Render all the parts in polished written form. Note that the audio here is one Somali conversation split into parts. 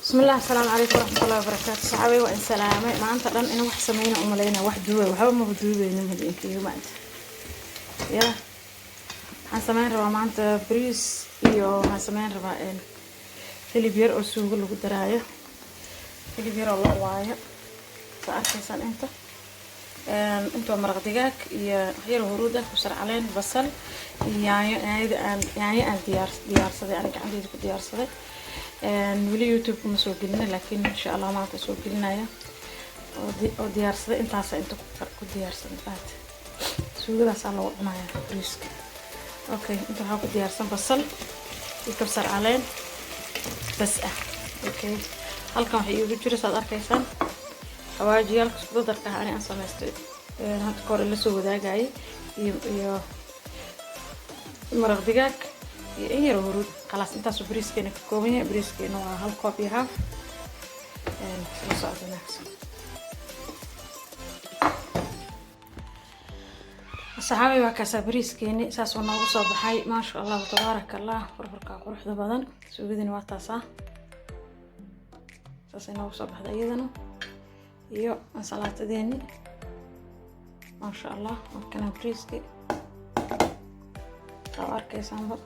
Bismillah, asalaamu calaykum waraxmatullahi wabarakaatu. Saxaabay, waa in salaamay. Maanta dhan in wax sameyna umaleyna, wax duubay, waxba maba duubeynin. Habeenkii maanta ya waxaan sameyn rabaa maanta bariis iyo waxaan sameyn rabaa hilib yar oo suugo lagu daraayo, hilib yar oo lo waayo. Saa arkaysaan, inta waa maraq digaag iyo yar huruud ah, kabsar caleen, basal iyo yaanyo. Yaanyada aan yaanyo aan diyaarsaday, aan gacanteyda ku diyaarsaday. Weli YouTube kuma soo gelina, laakiin insha Allah maanta soo gelinaya oo diyaarsaday. Intaasa inta ku diyaarsaday faat suugadaasaa lagu cunaya bariiska. Okay, inta waxaa ku diyaarsan basal iyo kabsar caleen bas ah. Okay, halkan waxay iigu jira, saad arkaysaan, xawaajiyaalka isku dardarka ah ani aan samaystay, hadda ka hor ila soo wadaagayay, iyo maraq digaag iyo in yar huruud. Khalaas, intaasuu bariiskeena ka kooban yahay. Bariiskeena waa hal koob iyo half. Soo socda wanaagsan, saxaabay. Waa kaasaa bariiskeeni, saasuu noogu soo baxay, maasha Allah, tabaaraka Allah. Furfurkaa quruxda badan. Suugadina waa taasaa, saasay noogu soo baxday iyadana, iyo ansalaatadeeni, maasha Allah. Waa kana bariiski, saa u arkaysaanba,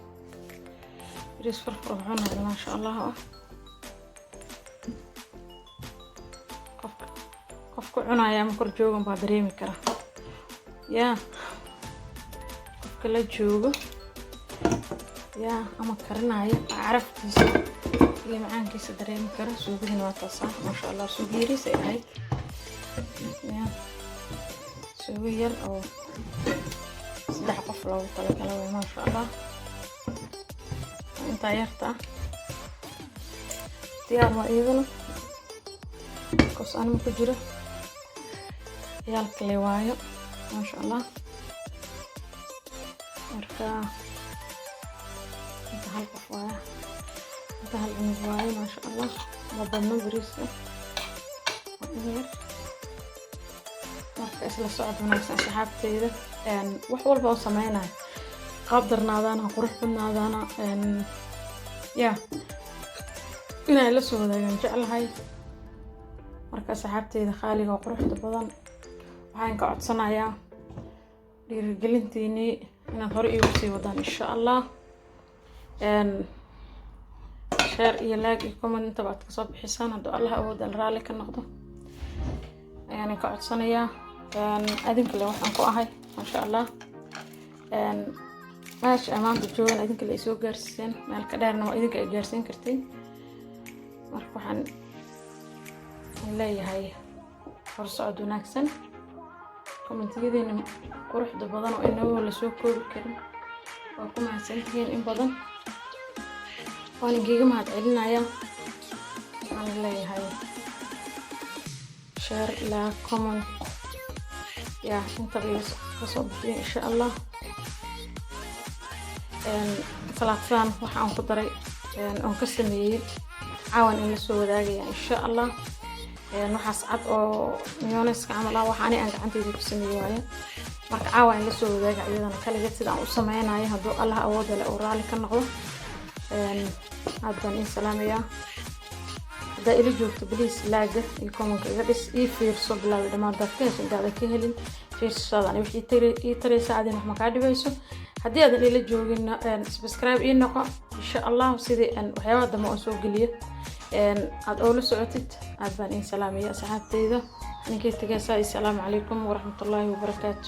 bariis furfur wuxuu noqday, maasha Allah. Ah, qofka qofku cunaya ama kor joogan baa dareemi kara yaa qofka la joogo yaa ama karinaya carafkiisa iyo macaankiisa dareemi kara. Suugadina waa taasaa, maasha Allah. Suugo yariis ay ahayd ya, suugo yar oo saddex qof loogu talagala way, maasha Allah. Intaa yarta ah diyaar waa iyadana, kos anima ku jiro, ciyaalka le waayo, maasha Allah. Marka inta hal qof waayo, inta hal cunug waayo, maasha Allah. Ma badno bariiska, waa in yar. Marka isla socod wanaagsan, asxaabteyda. Wax walba oo sameynayo, qaab darnaadaana, qurux badnaadaana, ya inay la soo wadaagaan jeclahay. Marka asxaabteyda khaaliga oo quruxda badan, waxaan ka codsanayaa dhiirigelintiinii inaad hore iigu sii wadaan, insha Allah. Share iyo like iyo comment intaba aad kasoo bixisaan, hadduu Allah awood al raalli ka noqdo, ayaan ka codsanayaa. Adinka le waxaan ku ahay, maasha Allah, meesha maanta joogan idinka le isoo gaarsiiseen, meel ka dheerna waa idinka ay gaarsiin kartiin. Marka waxaan leeyahay horsocod wanaagsan. Commentiyadiina quruxda badan oo inagoo lasoo koobi karin waa ku mahadsantihiin in badan, waan inkiiga mahad celinaya. Waxaan leeyahay share, like, comment ya intaba iga kasoo bixiyo, insha Allah. Salaadsadan waxa aan ku daray oon ka sameeyey caawan in lasoo wadaagaya, insha Allah. Waxaas cad oo mayonnaise-ka camal ah, waxa ani aan gacanteyda ku sameeyey waaye. Marka caawa in lasoo wadaaga iyadana kaligeed sida aan u sameynayo, hadduu Allah awooda le uu raalli ka noqdo. Aad baan ii salaamayaa. Haddaa ila joogto, please like-ga iyo commentka iga dhis, ii fiirso bilaawi dhammaan. Hadaad ka hesho, intaadan ka helin, fiirsashadan wax ii taraysa, adin wax makaa dhibayso. Haddii aadan ila joogin, subscribe ii noqo, insha Allah, sidii waxyaabaha dambe oon soo geliyo aad oola socotid. Aad baan iin salaamaya, asxaabteyda. Ninkay tagaysaa. Assalaamu calaykum waraxmatullaahi wabarakaatu.